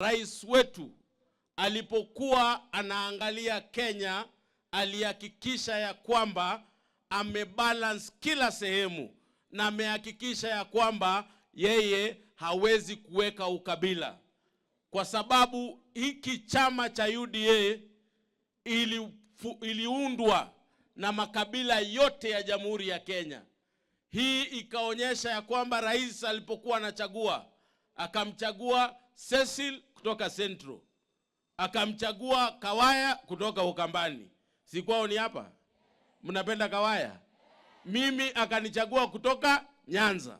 Rais wetu alipokuwa anaangalia Kenya alihakikisha ya kwamba amebalance kila sehemu na amehakikisha ya kwamba yeye hawezi kuweka ukabila, kwa sababu hiki chama cha UDA iliundwa na makabila yote ya Jamhuri ya Kenya. Hii ikaonyesha ya kwamba rais alipokuwa anachagua, akamchagua Cecil kutoka Central, akamchagua Kawaya kutoka Ukambani. Si kwao ni hapa? Mnapenda Kawaya? Mimi akanichagua kutoka Nyanza,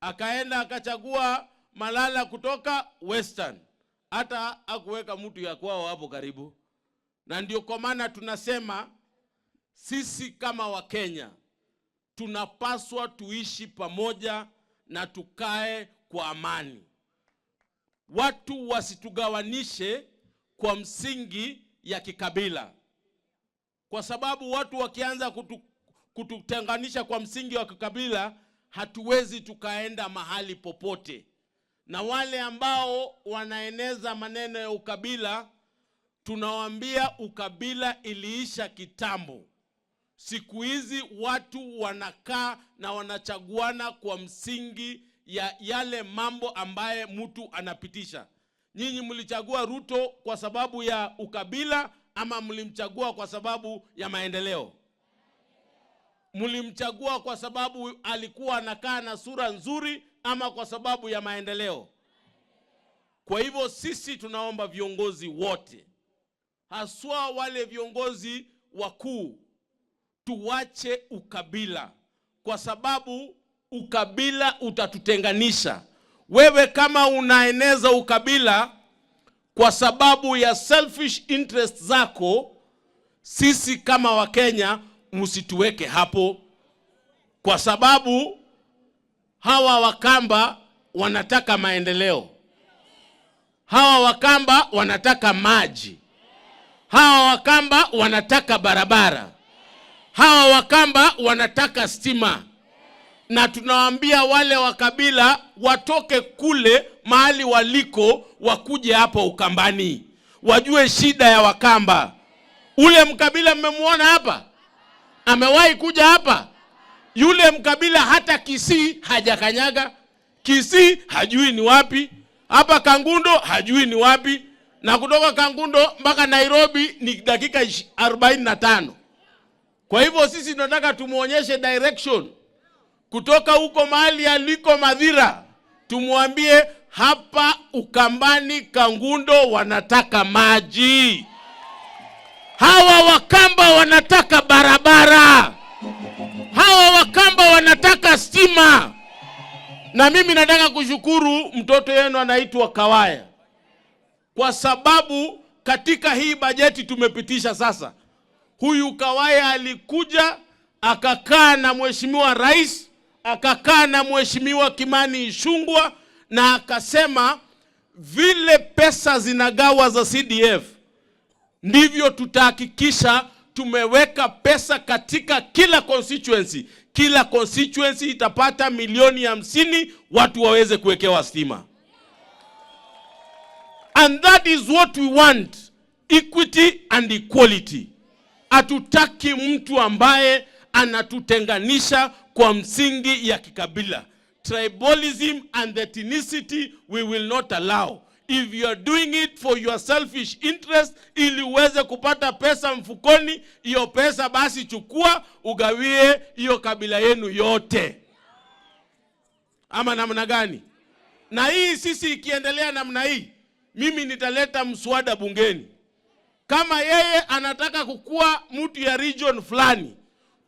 akaenda akachagua Malala kutoka Western, hata akuweka mtu ya kwao hapo karibu. Na ndio kwa maana tunasema sisi kama Wakenya tunapaswa tuishi pamoja na tukae kwa amani. Watu wasitugawanishe kwa msingi ya kikabila, kwa sababu watu wakianza kututenganisha kwa msingi wa kikabila, hatuwezi tukaenda mahali popote. Na wale ambao wanaeneza maneno ya ukabila, tunawaambia ukabila iliisha kitambo. Siku hizi watu wanakaa na wanachaguana kwa msingi ya yale mambo ambaye mtu anapitisha. Nyinyi mlichagua Ruto kwa sababu ya ukabila ama mlimchagua kwa sababu ya maendeleo? Mlimchagua kwa sababu alikuwa anakaa na sura nzuri ama kwa sababu ya maendeleo? Kwa hivyo sisi tunaomba viongozi wote, haswa wale viongozi wakuu, tuwache ukabila, kwa sababu ukabila utatutenganisha. Wewe kama unaeneza ukabila kwa sababu ya selfish interest zako, sisi kama Wakenya msituweke hapo, kwa sababu hawa Wakamba wanataka maendeleo, hawa Wakamba wanataka maji, hawa Wakamba wanataka barabara, hawa Wakamba wanataka stima. Na tunawaambia wale wa kabila watoke kule mahali waliko, wakuje hapa Ukambani, wajue shida ya Wakamba. Ule mkabila mmemwona hapa, amewahi kuja hapa? Yule mkabila hata Kisii hajakanyaga. Kisii hajui ni wapi, hapa Kangundo hajui ni wapi, na kutoka Kangundo mpaka Nairobi ni dakika 45. Kwa hivyo sisi tunataka tumuonyeshe direction kutoka huko mahali aliko Madhira, tumwambie hapa Ukambani Kangundo wanataka maji, hawa Wakamba wanataka barabara, hawa Wakamba wanataka stima. Na mimi nataka kushukuru mtoto yenu anaitwa Kawaya, kwa sababu katika hii bajeti tumepitisha sasa, huyu Kawaya alikuja akakaa na Mheshimiwa Rais, akakaa na Mheshimiwa Kimani Ichung'wah na akasema vile pesa zinagawa za CDF ndivyo tutahakikisha tumeweka pesa katika kila constituency. Kila constituency itapata milioni 50 watu waweze kuwekewa stima. And that is what we want, equity and equality. Hatutaki mtu ambaye anatutenganisha kwa msingi ya kikabila. Tribalism and ethnicity we will not allow. If you are doing it for your selfish interest, ili uweze kupata pesa mfukoni, hiyo pesa basi chukua ugawie hiyo kabila yenu yote, ama namna gani? Na hii sisi ikiendelea namna hii, mimi nitaleta mswada bungeni. Kama yeye anataka kukua mtu ya region fulani,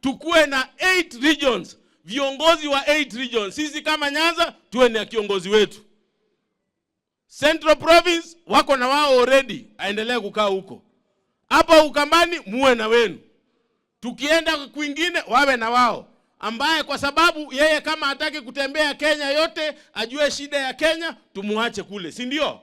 tukue na 8 regions, viongozi wa 8 regions. Sisi kama Nyanza tuwe na kiongozi wetu. Central Province wako na wao already, aendelee kukaa huko. Hapa Ukambani muwe na wenu, tukienda kwingine wawe na wao, ambaye kwa sababu yeye kama hataki kutembea Kenya yote ajue shida ya Kenya, tumuache kule, si ndio?